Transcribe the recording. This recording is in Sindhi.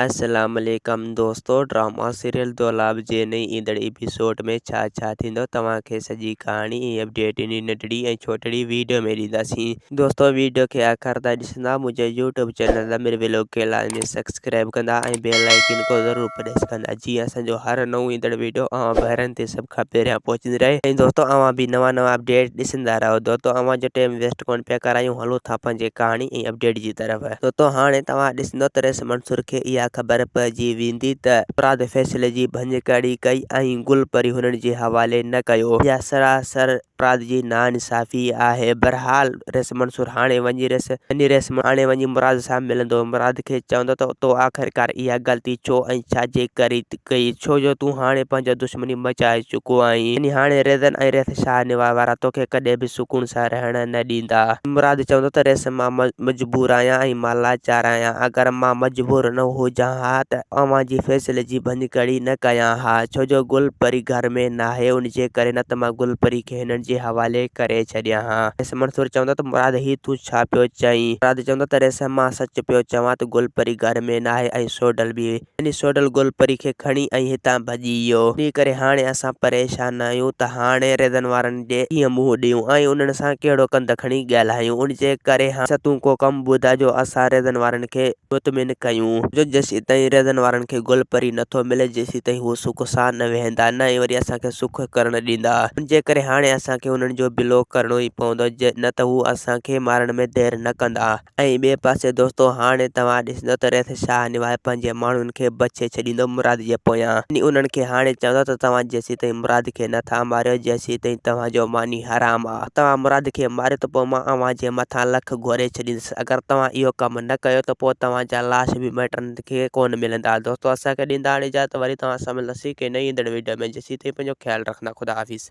اسلام عليڪم دوستو ڊراما سيريل دولاب جي نئين ايندڙ ايپيسوڊ ۾ ڇا ڇا ٿيندو توهان کي سڄي ڪهاڻي ۽ اپڊيٽ انهي ننڍڙي ۽ ڇوٽڙي ويڊيو ۾ ڏينداسين دوستو ويڊيو کي آخر تائين ڏسندا منهنجي يوٽيوب چينل امير ويلوگ کي لازمي سبسڪرائب ڪندا ۽ بيل آئيڪن کي ضرور پريس ڪندا جيئن اسان جو هر نئون ايندڙ ويڊيو اوهان ڀائرن تي سڀ کان پهريان پهچندي رهي ۽ دوستو اوهان به نوان نوان اپڊيٽ ڏسندا رهو دوستو اوهان جو ٽيم ويسٽ ڪون پيا ڪرايون هلون ٿا پنهنجي ڪهاڻي ۽ اپڊيٽ جي طرف. دوستو هاڻي توهان ڏسندو ته رئيس منصور کي اها خبر پئجي ويندي ته مراد فيصلي جي ڀڃڪڙي ڪئي ۽ گل پري هنن جي حوالي نه ڪيو. اها سراسر مراد جي ناانصافي آهي. بھرحال رئيس منصور هاڻي وڃي رئيس وڃي رئيس هاڻي وڃي مراد سان ملندو. مراد کي چوندو ته تو آخرڪار اها غلطي ڇو ۽ ڇا جي ڪري ڪئي؟ ڇو جو تون هاڻي پنهنجو دشمني مچائي چڪو آهين. يعني هاڻي ريزن ۽ ريس شاهه نواز وارا توکي ڪڏهن به سڪون سان رهڻ نه ڏيندا. مراد چوندو ته ريس مان مجبور آهيان ۽ مان لاچار آهيان. اگر مان مجبور نه هجان ها ته اوهان جي فيصلي جي ڀڃڪڙي نه ڪيان ها. ڇو جو گل پري گهر ۾ ناهي ان جي ڪري نه ته مان گل پري کي هنن جي حوالي ڪري ڇڏيان ها. ريس منصور چوندو ته مراد هي تون ڇا پيو چئين؟ مراد چوندو ته ريس مان سچ پيو چوان ته گل پري گهر ۾ ناهي ۽ سوڍل به. يعني سوڍل گل پري کي کڻي ۽ هتان ڀڄي ويو. انهيء ڪري هاڻي اسان پريشان آهيون ته هاڻي ريزن وارن ڏي ڪيئن منهن ڏيون ۽ انهن سان ڪهڙو ڪنڌ کڻي ڳالهايون. ان جي ڪري هاڻي تون ڪو ڪم ٻڌاء جو اسان ريزن وارن کي مطمئن ڪيون. جو جيسيتائين ريزن وارن کي گل پري نٿو ملي جيسيتائين هو سک سان نه ويهندا نه ئي وري اسان کي سک ڪرڻ ڏيندا. ان جي ڪري هاڻي اسان کي انهن جو بلو ڪرڻو ئي پوندو نه ته هو اسان کي مارڻ ۾ دير نه ڪندا. ۽ ٻئي پاسي دوستو هاڻي توهان ڏسندو ته ريس شاهه نواز پنهنجي ماڻهن کي بڇي ڇڏيندو مراد جي پويان ۽ انهن کي هاڻي چوندو ته توهان جيسيتائين مراد کي نه ٿا ماريو جيسيتائين توهان جو ماني حرام آ توهان مراد کي ماريو ته پوء مان اوهان جي مٿان لک گهوري ڇڏيندس اگر توهان اهو ڪم نه ڪيو ته پوء توهان جا لاش به مائٽن کي ڪونه ملندا دوستو اسان کي ڏيندا هاڻي اجازت وري توهان سان ملنداسين ڪنهن نئين ايندڙ ويڊيو ۾ جيسيتائين پنهنجو خيال رکندا خدا حافظ.